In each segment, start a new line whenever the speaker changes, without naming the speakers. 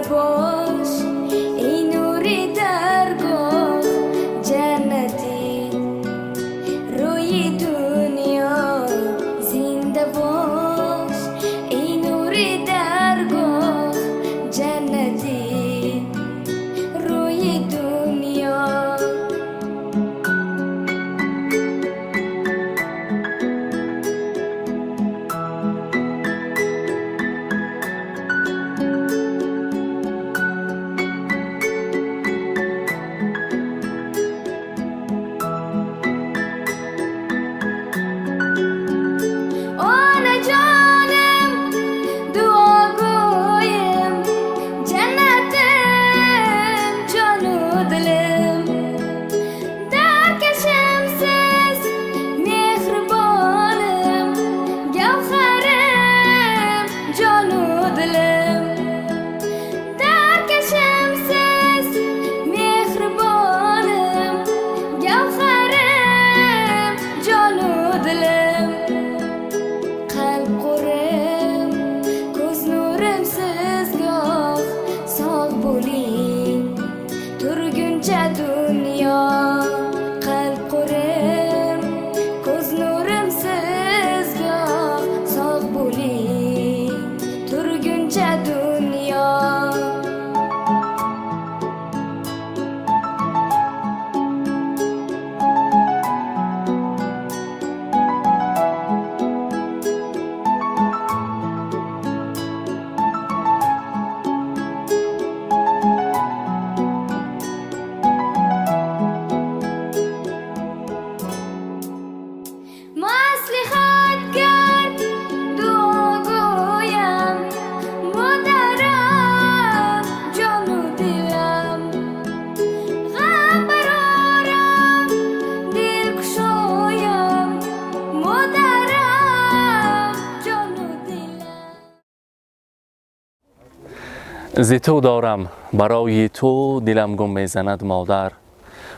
Бош эй нури даргоҳ, ҷаннати рӯи дунё. Зинда бош эй нури даргоҳ, ҷаннати рӯи дунё. Onajonim, duogo'yim, jannatim, jonu dilim. Darkashimsiz, mehribonim, gavharim, jonu dilim. Darkashimsiz, mehribonim, gavharim, jonu dilim. Qalb qo'rim, ko'z nurim siz goh, sog' bo'ling turguncha dunyo. Qalb qo'rim, ko'z nurim siz goh, sog' bo'ling turguncha dunyo. Maslahatgar duogo'yam, modaram, jonu dilam. G'am baroram, dil kushoyam, modaram, jonu dilam.
Зи ту дорам, барои ту дилам гум мезанад, модар.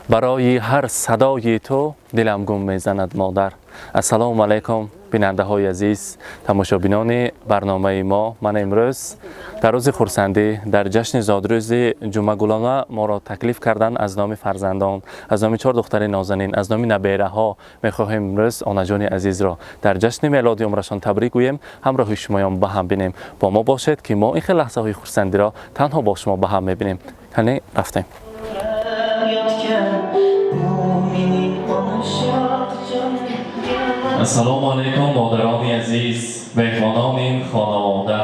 Барои ҳар садои ту дилам гум мезанад, модар. Ассалому алайкум, бинандаҳои азиз, тамошобинони барномаи мо. Ман имрӯз дар рӯзи хурсандӣ, дар ҷашни зодрӯзи Ҷумъагулона моро таклиф карданд. Аз номи фарзандон, аз номи чор духтари нозанин, аз номи набераҳо мехоҳем имрӯз онаҷони азизро дар ҷашни мелоди умрашон табрик гӯем, ҳамроҳи шумоён ба ҳам бинем. Бо мо бошед, ки мо ин хел лаҳзаҳои хурсандиро танҳо бо шумо ба ҳам мебинем. Кане, рафтем. Ассалому алайкум, модарони азиз, меҳмонони ин хонавода.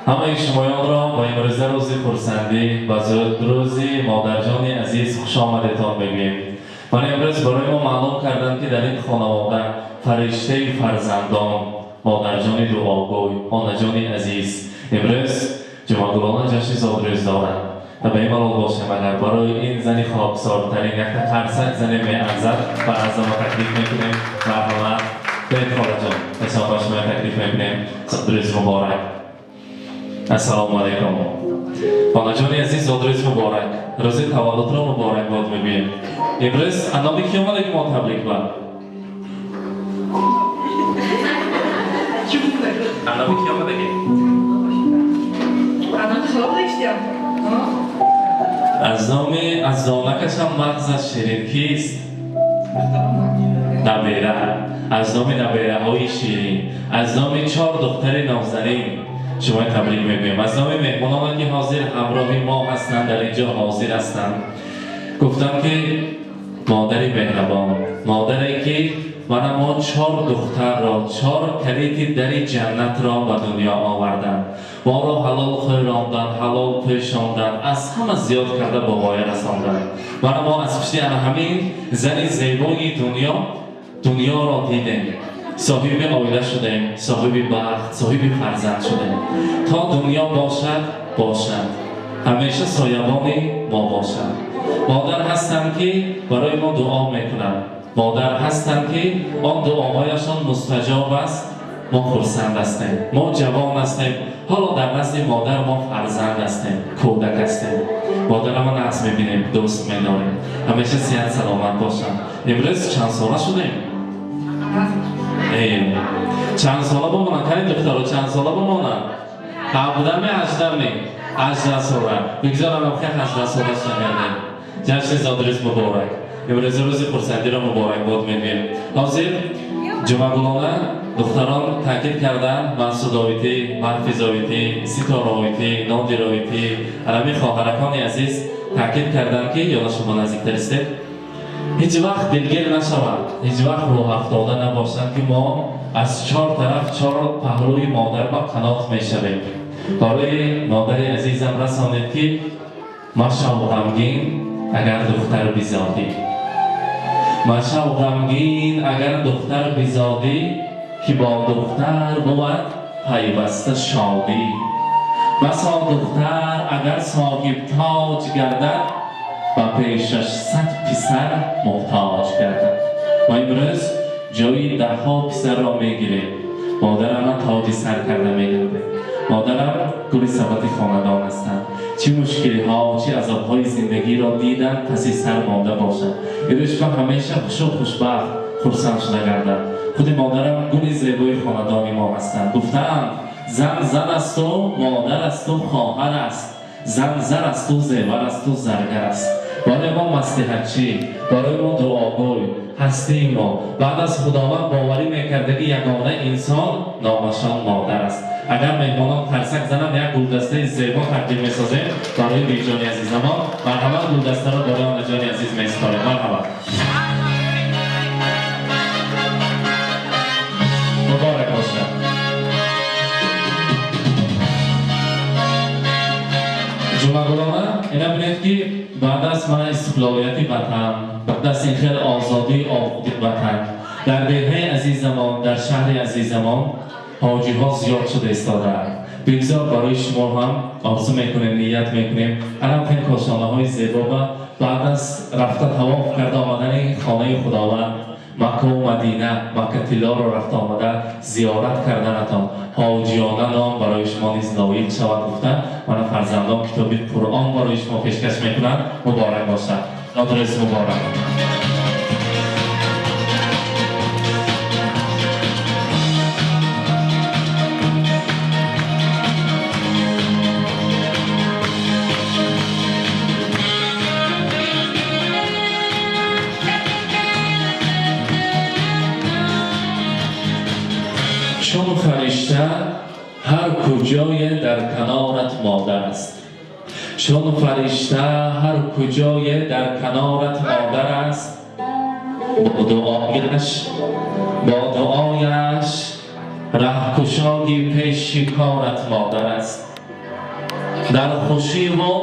Ҳамаи шумоёнро ба имрӯза рӯзи хурсандӣ, ба зодрӯзи модарҷони азиз хушомадетон мегӯем. Ман имрӯз барои мо маълум кардам, ки дар ин хонавода фариштаи фарзандон, модарҷони дуогӯй, онаҷони азиз имрӯз Ҷумъагулона ҷашни зодрӯз доранд ва бемалол бошем, агар барои ин зани хоксортарин якта қарсак зане меарзад. Ба азама таклиф мекунем. Марҳамат, бед, холаҷон. Ба шумо таклиф мекунем. Зодрӯз муборак! Ассалому алайкум, хонаҷони азиз, зодрӯз муборак, рӯзи таваллудро муборакбод мегӯем. Имрӯз аноми ки омадаги мо таблик ба аноми ки омадаги? Аз номи аз донакашам мағзаш ширин кист? Набера. Аз номи набераҳои ширин, аз номи чор духтари нозанин шумо табрик мегӯем. Аз номи меҳмононе, ки ҳозир ҳамроҳи мо ҳастанд, дар ин ҷо ҳозир ҳастанд. Гуфтам, ки модари меҳрабон, модаре ки мана мо чор духтарро, чор калити дари ҷаннатро ба дунё оварданд, моро ҳалол хӯронданд, ҳалол пӯшонданд, аз ҳама зиёд карда ба воя расонданд. Мана мо аз пушти ана ҳамин зани зебои дунё дунёро дидем, соҳиби оила шудем, соҳиби бахт, соҳиби фарзанд шудем. То дунё бошад, бошад, ҳамеша соябони мо бошад. Модар ҳастанд, ки барои мо дуо мекунанд. Модар ҳастанд, ки он дуоҳояшон мустаҷоб аст. Мо хурсанд ҳастем, мо ҷавон ҳастем. Ҳоло дар назди модар мо фарзанд ҳастем, кӯдак ҳастем. Модарама нағз мебинем, дӯст медорем. Ҳамеша сиҳат саломат бошанд. Имрӯз чанд сола шудем? Чанд сола бимонанд? Кани, духтаро, чанд сола бимонанд? 17-ми, 18-ми? 18 сола. Бигзор анохе 18 сола шагардем. Ҷашни зодрӯз муборак! Имрӯзи рӯзи хурсандиро муборакбод мегӯем. Ҳозир ҷумъагулона духтарон таъкид карданд: Маҳсудовитӣ, Маҳфизовитӣ, Ситораовитӣ, Нодировитӣ, анами хоҳаракони азиз таъкид карданд, ки ёна шумо наздиктар истед, ҳеҷ вақт дилгир нашаванд, ҳеҷ вақт рӯҳафтода набошанд, ки мо аз чор тараф, чор паҳлӯи модар ба қанот мешавем. Барои модари азизам расонед, ки машав ғамгин, агар духтар бизодӣ, машав ғамгин, агар духтар бизодӣ, ки бо духтар бувад пайваста шодӣ. Басо духтар, агар соҳибтоҷ гардад, ба пешаш 100 писар муҳтоҷ гардад. Ва имрӯз ҷои даҳҳо писарро мегирем. Модарама тоҷи сар карда мегардем. Модарам гули сабати хонадон ҳастанд. Чӣ мушкилиҳо, чӣ азобҳои зиндагиро диданд, паси сар монда бошад. Ирӯз ба ҳамеша хушу хушбахт, хурсанд шуда гардад. Худи модарам гули зебои хонадони мо ҳастанд. Гуфтаанд: зан зан асту модар асту хоҳар аст, зан зар асту зевар асту заргар аст. Барои мо маслиҳатчӣ, барои мо дуогӯй, ҳастии мо баъд аз Худованд боварӣ мекардаги ягона инсон номашон модар аст. Агар меҳмонон қарсак зананд, як гулдастаи зебо тақдим месозем барои бибиҷони азизамон. Марҳамат, гулдастаро барои онаҷони азиз месупорем. Марҳамат, муборак бошад. Ҷумъагулона, ина бинед, ки баъд аз мана истиқлолияти ватан, баъд аз ин хел озодии ободи ватан, дар деҳаи азизамон, дар шаҳри азизамон ҳоҷиҳо зиёд шуда истодаанд. Бигзор барои шумо ҳам орзу мекунем, ният мекунем, анам хел кошонаҳои зебо ба баъд аз рафта тавоф карда омадани хонаи Худованд, Маккаву Мадина, Макка тиллоро рафта омада зиёрат карданатон, ҳоҷиёна ном барои шумо низ лоиқ шавад гуфта, мана фарзандон китоби Қуръон барои шумо пешкаш мекунанд. Муборак бошад, зодрӯз муборак! Чун фаришта ҳар куҷое дар канорат модар аст, чун фаришта ҳар куҷое дар канорат модар аст, бо дуояш, бо дуояш раҳкушои пеши корат модар аст. Дар хушиву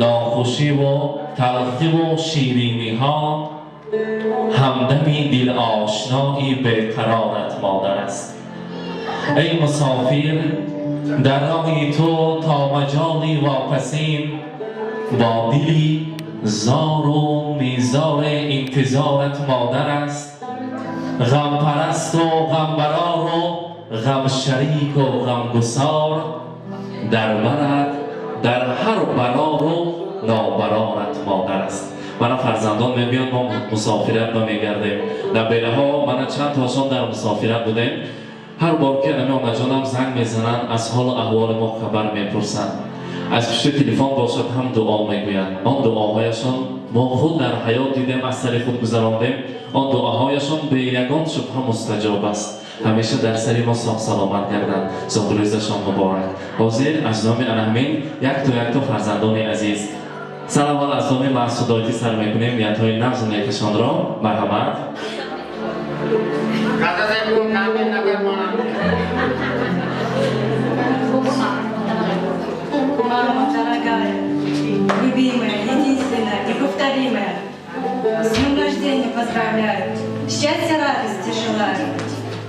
нохушиву талхиву шириниҳо ҳамдами дилошнои беқарорат модар аст. Эй мусофир, дар роҳи ту то маҷоли вопасин бо дили зору мезори интизорат модар аст. Ғампарасту ғамбарору ғамшарику ғамгусор дар барат дар ҳар барору нобарорат модар аст. Мана фарзандон мебиёнд, мо мусофират ба мегардем. Набераҳо мана чанд тошон дар мусофират будем. Ҳар бор ки ами онаҷонам занг мезананд, аз ҳолу аҳволи мо хабар мепурсанд, аз пушти телефон бошад ҳам дуо мегӯянд. Он дуоҳояшон мо худ дар ҳаёт дидем, аз сари худ гузарондем. Он дуоҳояшон бе ягон шубҳа мустаҷоб аст. Ҳамеша дар сари мо соҳ саломат гарданд. Зодрӯзашон муборак! Ҳозир аз номи ана ҳамин якто якто фарзандони азиз, сараввал аз номи Маҳсудоитӣ сар мекунем ниятҳои нағзу некашонро. Марҳамат.
Kata saya belum kawin agar mau.
Мама дорогая, любимая, единственная, неповторимая, с днем рождения поздравляю, счастья, радости желаю.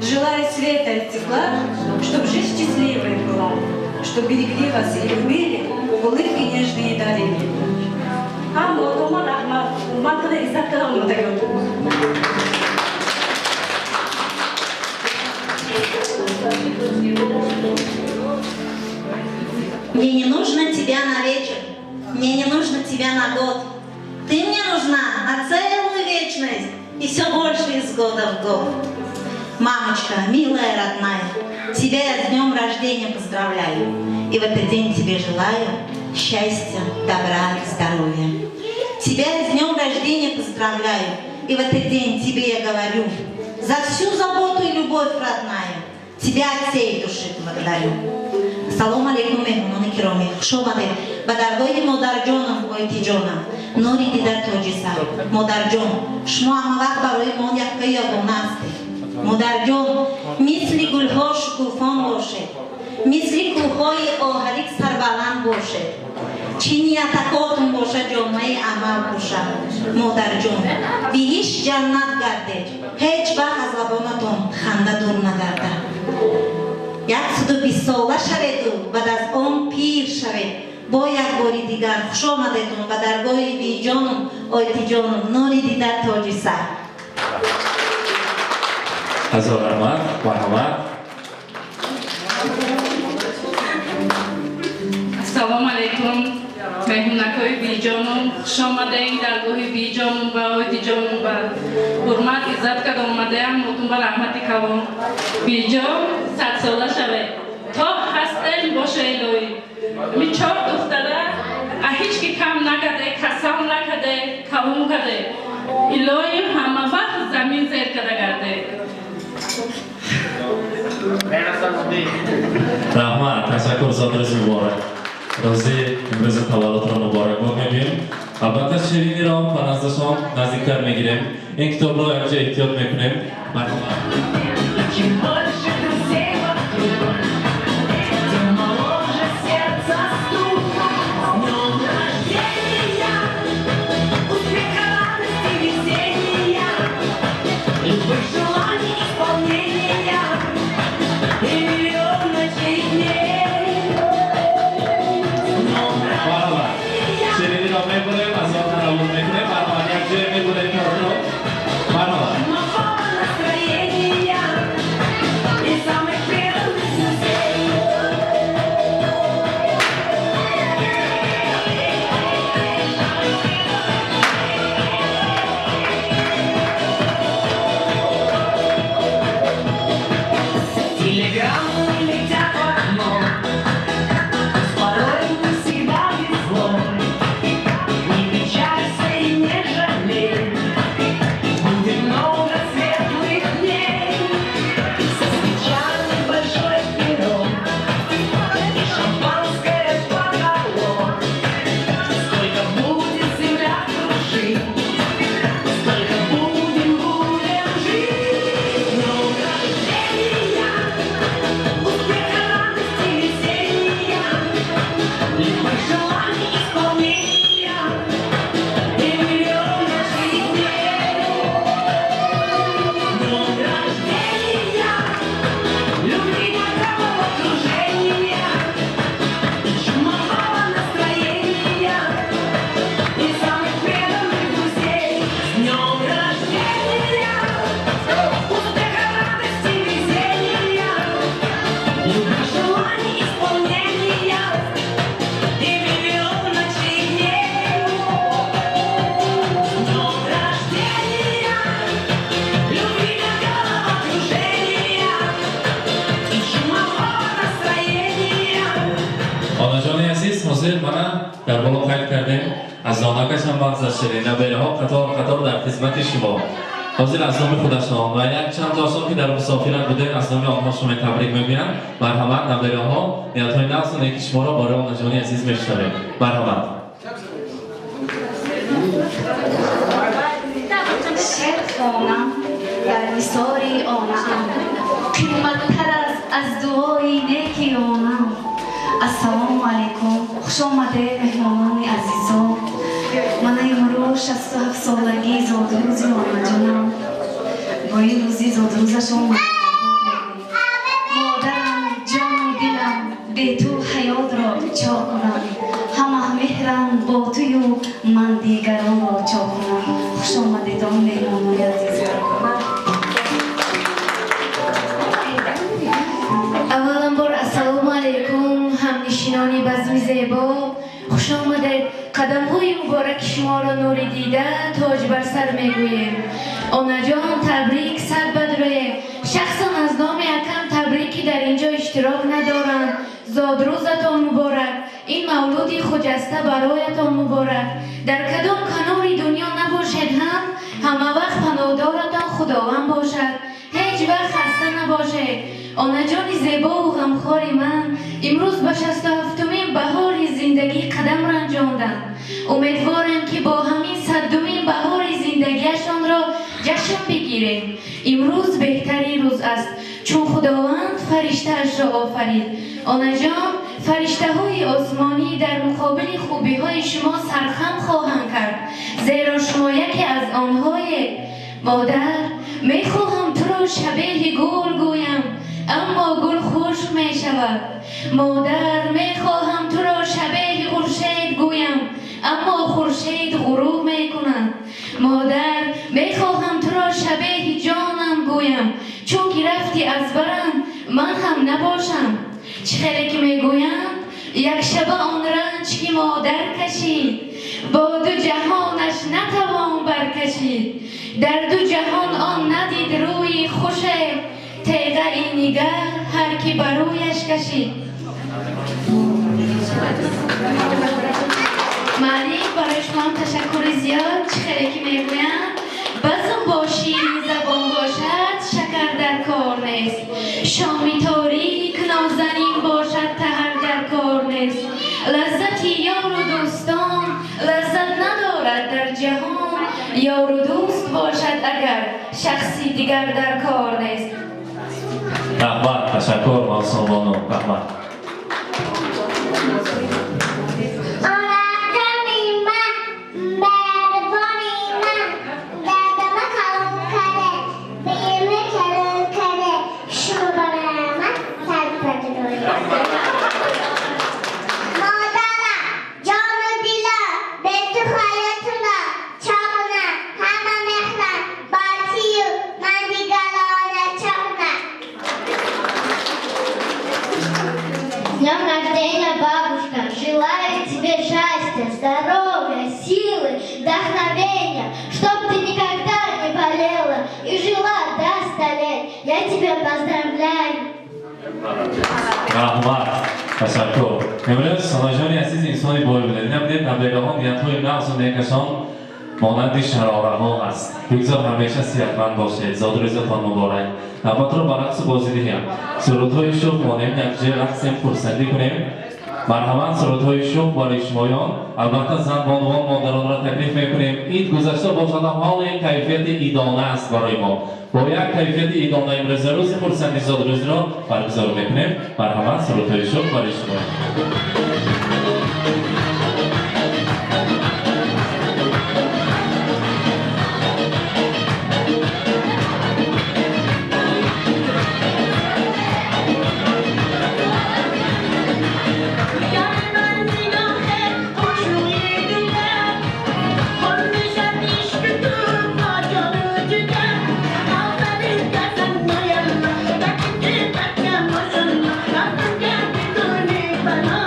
Желаю света и тепла, чтоб жизнь счастливой была, чтоб берегли вас и любили, улыбки нежные дарили. Ҳам одома раҳмат, ман тира иззат кардам омадагам.
Мне не нужно тебя на вечер, мне не нужно тебя на год. Ты мне нужна на целую вечность и все больше из года в год. Мамочка, милая, родная, тебя я с днем рождения поздравляю. И в этот день тебе желаю Счастья, добра, здоровья. Тебя с днем рождения поздравляю. И в этот день тебе я говорю: за всю заботу и любовь, родная, тебя от всей души благодарю. Салом алейкум, меҳмонони киромӣ, хуш омадед ба даргоҳи модарҷонам, Ойтиҷонам, нури дида, тоҷи сар. Модарҷон, шумо ҳама вақт барои мо яккаи ягона ҳастед. Модарҷон, мисли гулҳо шукуфон бошед, мисли кӯҳҳои оҳарик сарбаланд бошед. Чӣ ниятакотун бошад, ҷомаи амал бошад. Модарҷон, биҳишт ҷаннат гардед, ҳеҷ вақт аз лабонатон ханда дур нагардад. 120 сола шаведу баъд аз он пир шавед. Бо як бори дигар хуш омадедун ба даргоҳи бибиҷонум, Ойтиҷонум, нури дида, тоҷи сар.
Ҳазор раҳмат, марҳамат.
Ассалому алайкум, меҳмонакҳои бибиҷонум, хуш омадаем даргоҳи бибиҷонум ба Ойтиҷонум. Ба ҳурмат, иззат карда омадаям мотун ба раҳмати калон. Бибиҷон, 100 сола шавед, то ҳастем боша. Илоҳӣ, ми чор духтара а ҳеҷ ки кам накарде, касал накарде, калон карде. Илоҳӣ, ҳама вақт замин зер карда гарде.
Раҳмат, ташаккур, зодрӯзи муборак. Рӯзи имрӯзи таваллудро муборакбод мегӯем. Албатта, шириниро ба наздашон наздиктар мегирем, ин китобро якҷо эҳтиёт мекунем. Марҳамат.
Чем больше друзей вокруг, тем моложе сердце стук. С днем рождения, успеха, радости, везения, любых желаний исполнения и миллион ночей и дней. С днем
Марҳамат, шириниро мебурем, аз он танаввул мекунем. Марҳамат, якҷоя мебурем тортро. Марҳамат.
Нового настроения и самых преданных друзей. Телеграммы летят в окно, пусть порой не всегда везло. Не печалься и не жалей, будет много светлых дней. Со свечами большой пирог и шампанское бокал. Сколько будет земля кружить, столько будем, будем жить. С днем рождения, успеха, радости, веселья, любых желаний исполнения и миллион ночей и дней. С днем рождения, любви, головокружения и чумового настроения и самых преданных друзей. С днем рождения, успеха, радости, везения, любых желаний исполнения и миллион ночей и дней. С днем рождения, любви до головокружения и чумового настроения.
Онаҷони азиз, ҳозир мана дар боло қайд кардем, аз донакашам мағза ширин, набераҳо қатор қатор дар хизмати шумо. Ҳозир аз номи худашон ва як чанд тошон, ки дар мусофират будем, аз номи онҳо шумо табрик мегӯям. Марҳамат, набераҳо, ниятҳои нағзу неки шуморо барои онаҷони азиз мешунавем. Марҳамат.
Шеър хонам дар нисори онаам, қимматтар аст аз дуои неки онам. Ассалому алайкум, хуш омадед, меҳмонони азизон. Мана имрӯз 67-солагии зодрӯзи онаҷонам. Бо ин рӯзи зодрӯзашон модарам, ҷону дилам, бе ту ҳаётро чо кунам? Ҳама меҳрам бо тую, ман дигаронро чо кунам? Хуш омадедон, меҳмонони азизон.
Авваланбор, ассалому алайкум, ҳамнишинони базми зебо, хуш омадед. Қадамҳои мубораки шуморо, нури дида, тоҷ бар сар мегӯем. Онаҷон, табрик, сад бадрӯе. Шахсан аз номи акам табрик, ки дар ин ҷо иштирок надоранд, зодрӯзатон муборак. Ин мавлуди Хуҷаста бароятон муборак. Дар кадом канори дунё набошед ҳам, ҳама вақт паноҳдоратон Худованд бошад. Ҳеҷ вақт хаста набошед. Онаҷони зебову ғамхори ман имрӯз ба 67-умин баҳори зиндагӣ қадам ранҷонданд. Умедворем, ки бо ҳамин 100-умин баҳори зиндагиашонро ҷашн бигирем. Имрӯз беҳтарин рӯз аст, чун Худованд фариштаашро офарид. Онаҷон, фариштаҳои осмонӣ дар муқобили хубиҳои шумо сархам хоҳанд кард, зеро шумо яке аз онҳоед. Модар, мехоҳам туро шабеҳи гул гӯям, аммо гул хушк мешавад. Модар, мехоҳам туро шабеҳи хуршед гӯям, аммо хуршед ғуруб мекунад. Модар, мехоҳам туро шабеҳи ҷонам гӯям, чунки рафти аз барам, ман ҳам набошам. Чӣ хеле ки мегӯянд, як шаба он ранҷ, ки модар кашид, бо ду ҷаҳонаш натавон баркашид. Дар ду ҷаҳон он надид рӯи хуше, теғаи нигаҳ ҳар ки ба рӯяш кашид. Маълим, барои шумоам ташаккури зиёд. Чӣ хеле ки мегӯянд, базм бо ширин забон бошад, шакар дар кор нест. Шоми торик нозанин бошад, таҳар дар кор нест. Лаззати ёру дӯстон лаззат надорад дар ҷаҳон. Ёру дӯст бошад агар, шахси дигар дар кор нест.
Раҳмат, ташаккур, Мавсумбону, раҳмат.
Онаҷони ман, меҳрубони ман, дардама калон карде, биёме калон карде, шумо барои ман сарпараст. Модарам, ҷону дилам, бе ту ҳаётуна, чоғна, ҳама меҳрам, бо тию ман дигарона чоғна.
С днем рождения, бабушка! Желаю тебе счастья, здоровья, силы, вдохновения, чтоб ты никогда не болела и жила до 100 лет. Я тебя поздравляю!
Раҳмат, ташаккур. Имрӯз, сонаҷони азиз, инсони бой будед. Инам дид, набегаҳо ниятҳои нағзу некашон монанди шарораҳо аст. Бигзор ҳамеша сиҳатманд бошед. Зодрӯзатон муборак. Навбатро ба рақсу бозӣ диҳем. Сурудҳои шӯх монем, якҷоя рақсем, хурсандӣ кунем. Марҳамат, сурудҳои шӯх барои шумоён. Албатта, зан, бонувон, модаронро таклиф мекунем. Ид гузашта бошад ҳам, ҳоле кайфияти идона аст барои мо. Бо як кайфияти идона имрӯза рӯзи хурсанди зодрӯзро баргузор мекунем. Марҳамат, сурудҳои шӯх барои шумо.
Bana.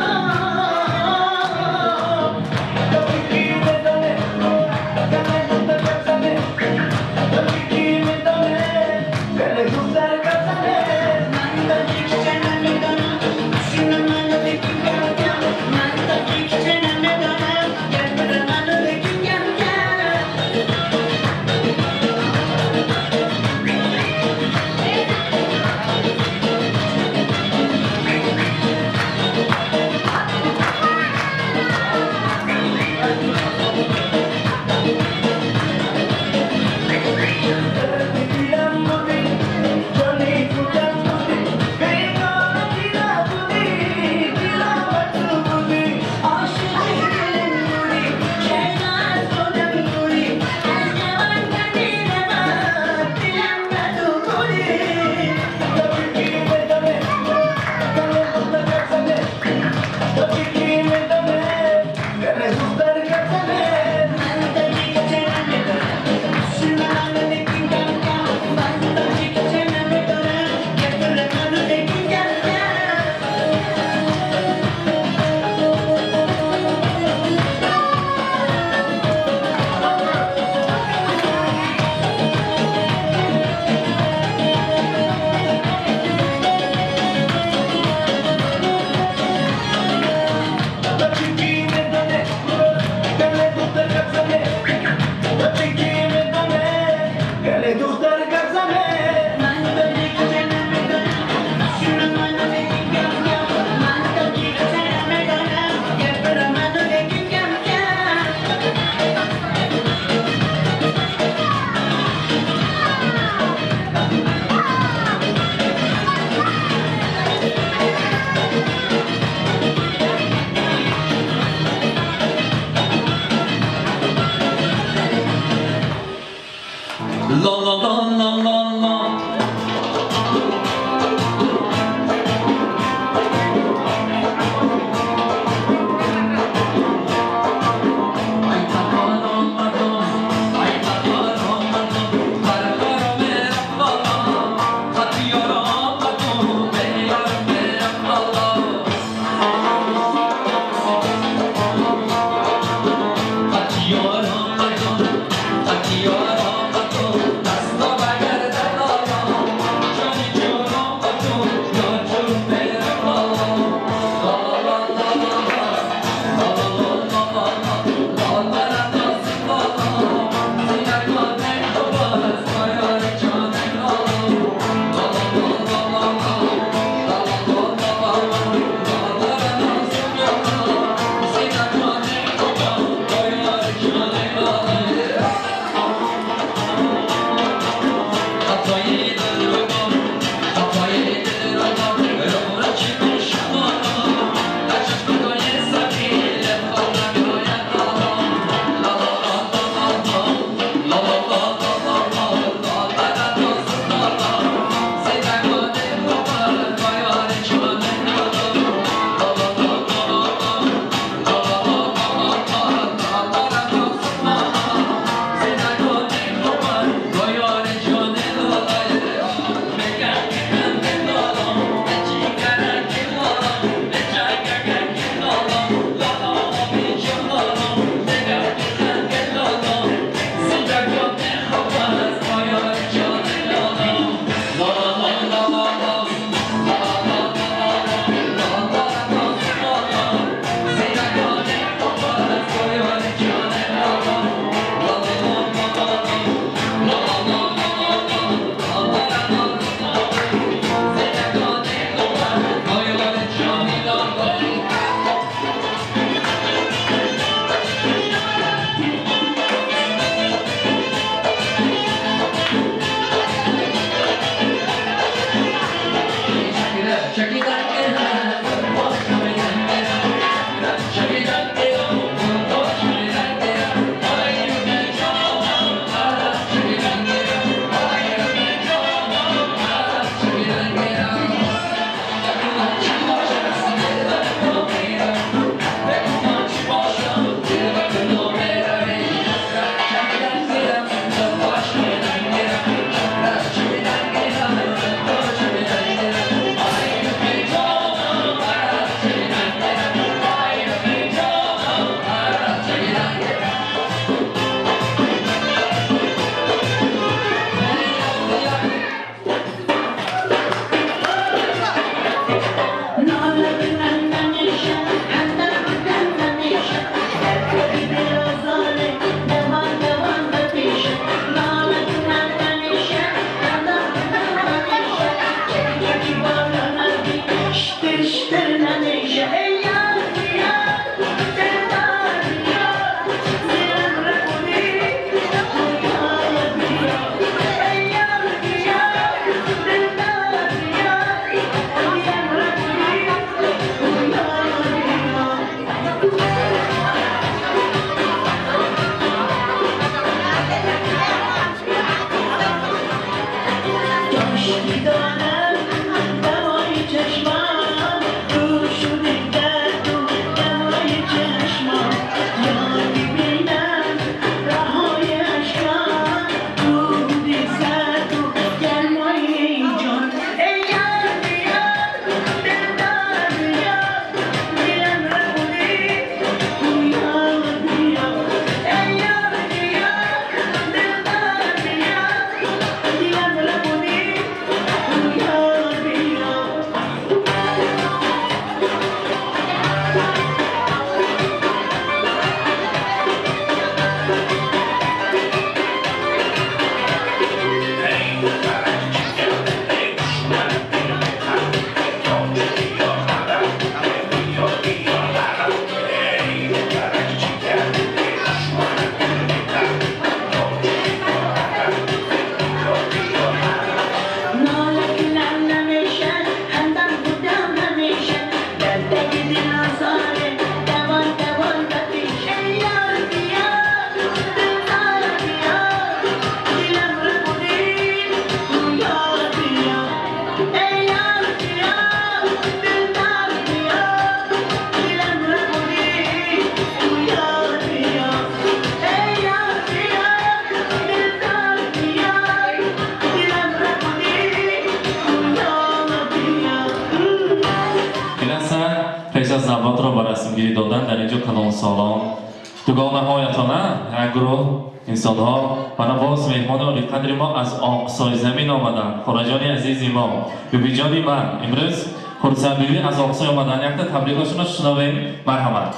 Инсонҳо мана боз меҳмони олиқадри мо аз Оқсой замин омаданд. Хораҷони азизи мо, бибиҷони ман имрӯз хурсандбибӣ аз Оқсой омаданд. Якта таблиғашонро шунавем. Марҳамат.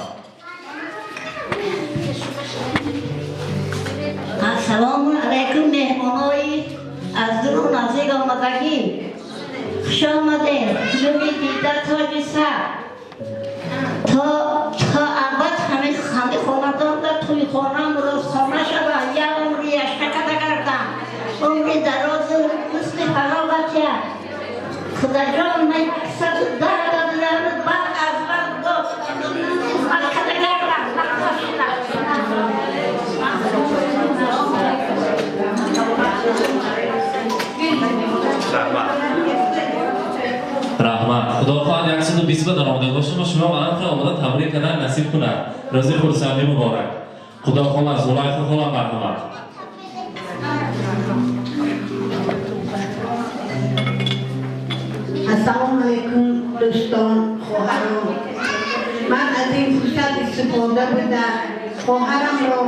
Ассалому алайкум, меҳмонои аз дуру наздик омадагӣ. Хуш омадед. Нури дида тоҷи сар. То абад ҳамин хонадонда тӯйхона мурозхона шавад. Як умри яштакада гардам. Умри дарозу ҳусни фароғатия. Худаҷон, ман 110 дадиламу баъд аз вақт хизмат када гардам.
Раҳмат. Худо хоҳад 120 ба даромада бошем ва шумо баланд омода табрик кардан насиб кунад. Рӯзи хурсандӣ муборак. Худо хоҳад Зулайхо хола, марҳамат.
Ассалому алайкум, дӯстон, хоҳарон. Ман аз ин фурсат истифода бурда хоҳарамро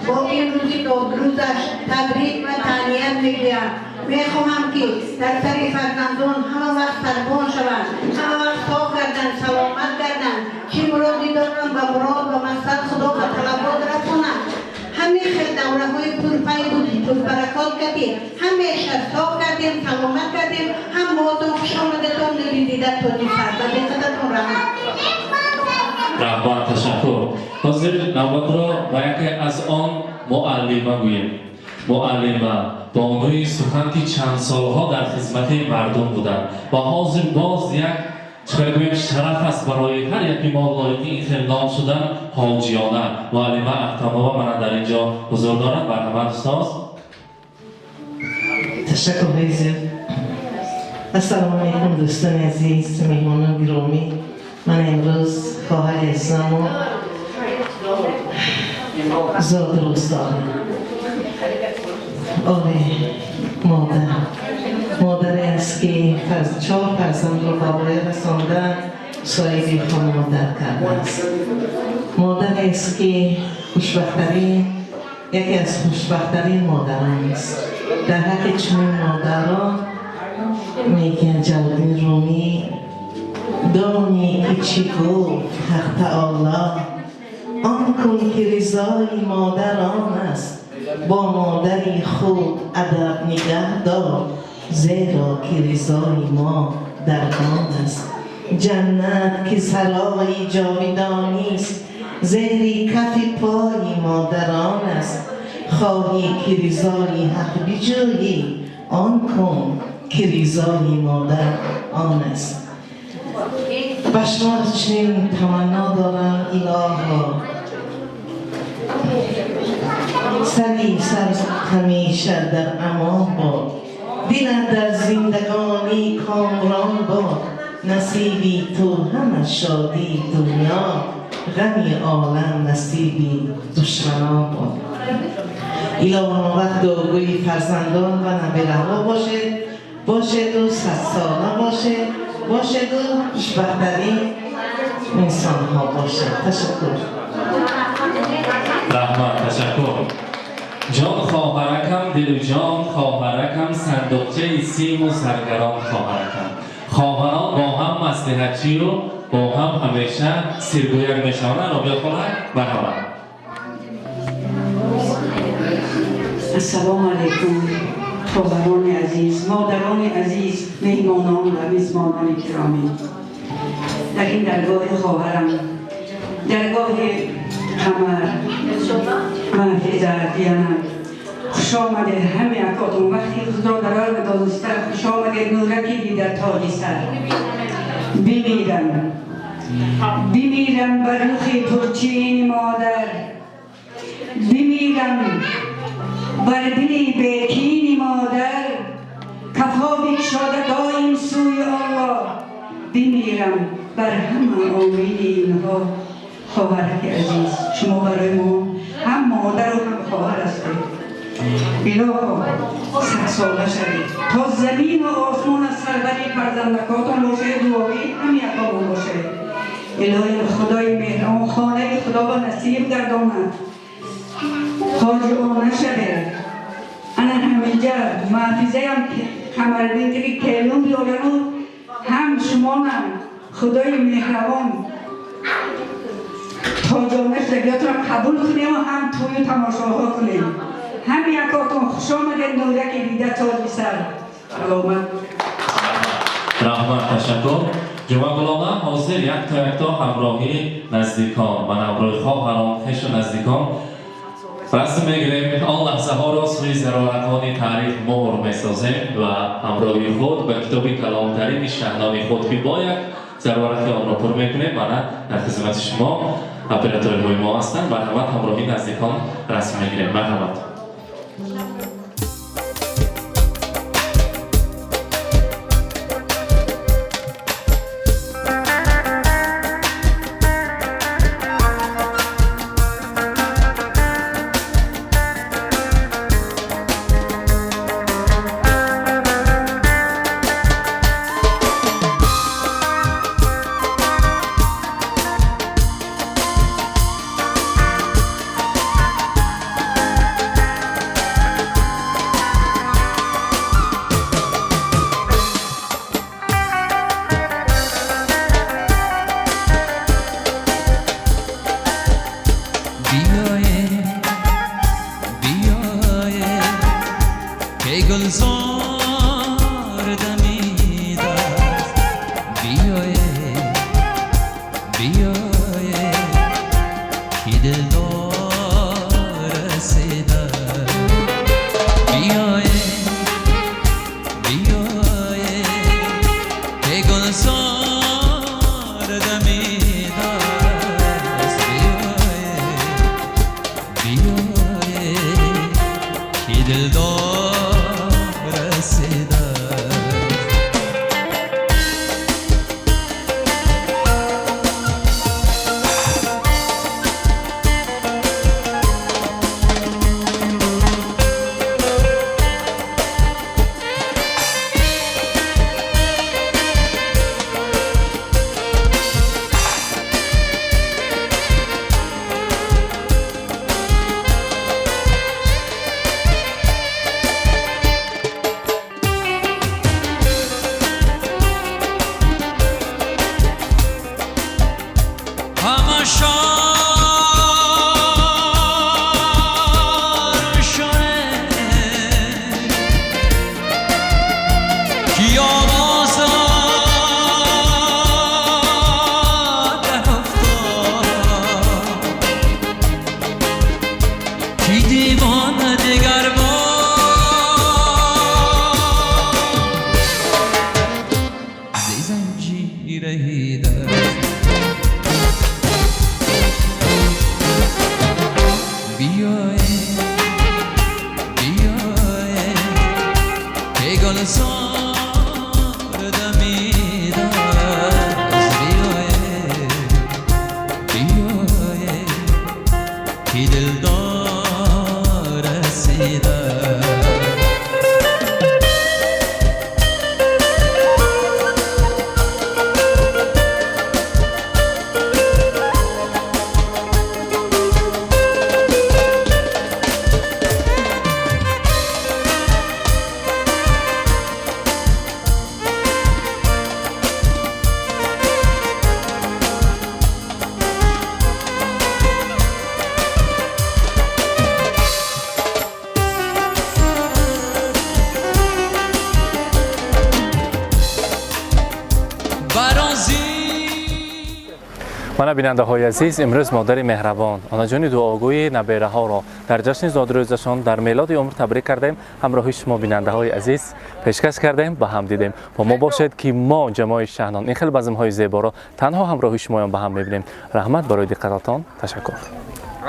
бо ин рӯзи додрӯзаш табрик ва таҳният мегӯям. Мехоҳам ки дар сари фарзандон ҳама вақт сарбон шаванд, ҳама вақт соғ гарданд, саломат гарданд. Чӣ муроди доранд ба мурод ва мақсад Худо ба талабот расонад. Ҳамин хел давраҳои пурфайзу пурбаракот кардем, ҳамеша соғ кардем, саломат кардем. Ҳам мотон хуш омадатон, нури дида тоҷи сар. Ба диққататон раҳмат.
Раҳмат, ташаккур. Ҳозир навбатро ба яке аз он муаллима гӯем. Муаллима бонуи сухан ки чанд солҳо дар хизмати мардум буданд ва ҳозир боз як чӣ гӯем шараф аст барои ҳар яки мо лоиқи ин хел ном шудан. Ҳоҷиёна муаллима Ахтамова мана дар ин ҷо ҳузур дорад. Марҳамат, устоз.
Ташаккурҳои зиёд. Ассалому алайкум, дӯстони азиз, меҳмонони гиромӣ. Ман имрӯз хоҳари азизаму зодрӯз дорам. Оре, модар. Модаре аст ки чор фарзандро ба воя расонда соҳиби хонавода кардааст. Модарест ки хушбахттарин, яке аз хушбахттарин модарон аст. Дар ҳаққи чунин модарон мегӯянд Ҷалолиддин Румӣ: донӣ ки чӣ гуфт Ҳақ Таоло, он кун ки ризои модар он аст, бо модари худ адаб нигаҳ дор, зеро ки ризои мо дар он аст. Ҷаннат ки сарои ҷовидонист, зери кафи пои модарон аст. Хоҳӣ ки ризои ҳақ биҷӯӣ, он кун ки ризои модар он аст. Ба шумо чунин таманно дорам: илоҳо, сари сар ҳамеша дар амон бод, дилат дар зиндагонӣ комрон бод, насиби ту ҳама шодии дунё, ғами олам насиби душманон бод. Илоҳо, вақт дуогӯи фарзандон ва набираҳо бошед, бошеду садсола бошед, бошеду хушбахттарин инсонҳо бошед. Ташаккур.
Раҳмат, ташаккур. Ҷон хоҳаракам, дилу ҷон хоҳаракам, сандуқчаи симу заргарон хоҳаракам. Хоҳарон бо ҳам маслиҳатчию бо ҳам ҳамеша сиргӯяк мешаванд. Робиа хола, марҳамат.
Ассалому алайкум, хоҳарони азиз, модарони азиз, меҳмонон ва мизбонони киромӣ. Дар ин даргоҳи хоҳарам, даргоҳи Қамар, Маҳфиза, Диана, хуш омадед ҳаме акотон, вақти худро дарор дониста хуш омадед. Нураки дида тоҷи сар. Бимирам, бимирам бар рухи пурчини модар, бимирам бар дили бекини модар, кафо бикшода доим сӯи Аллоҳ, бимирам бар ҳама омини инҳо. Хоҳараки азиз, шумо барои мо ҳам модару ҳам хоҳар ҳастед. Илоҳо, садсола шавед, то замину осмон аз сарвари фарзандакотон бошед, дуои ҳамякобон бошед. Илоҳи Худои меҳрабон хонаи худо ба насиб гардонад, хоҷи о нашавед. Ана ҳаминҷа маҳфизаям Қамариддин ки келун биёрану ҳам шумонам Худои меҳрабон тоҷона шудагиётонро қабул кунем ва ҳам тӯю тамошоҳо кунем. Ҳам якотон хуш омадед. Нураки дида тоҷи сар, саломат.
Раҳмат, ташаккур. Ҷумъагулона, ҳозир якто якто ҳамроҳи наздикон, ман ҳамроҳи хоҳарон, хешу наздикон расм мегирем. Он лаҳзаҳоро сӯи зарорақони таърих муҳр месозем ва ҳамроҳи худ ба китоби калонтарини шаҳноми худ, ки бо як зарорақи онро пур мекунем. Мана, дар хизмати шумо операторҳои мо ҳастанд. Марҳамат, ҳамроҳи наздикон расм мегирем, марҳамат.
گلزار دمید است. بیایه. Биёед ки дилдор расида.
Мана, бинандаҳои азиз, имрӯз модари меҳрабон, онаҷони дуогӯи набераҳоро дар ҷашни зодрӯзашон, дар мелоди умр табрик кардем, ҳамроҳи шумо, бинандаҳои азиз, пешкаш кардем, ба ҳам дидем. Бо мо бошед, ки мо, ҷамои Шаҳнон, ин хел базмҳои зеборо танҳо ҳамроҳи шумоён ба ҳам мебинем. Раҳмат барои диққататон, ташаккур.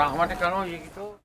Раҳмати калон, йигито.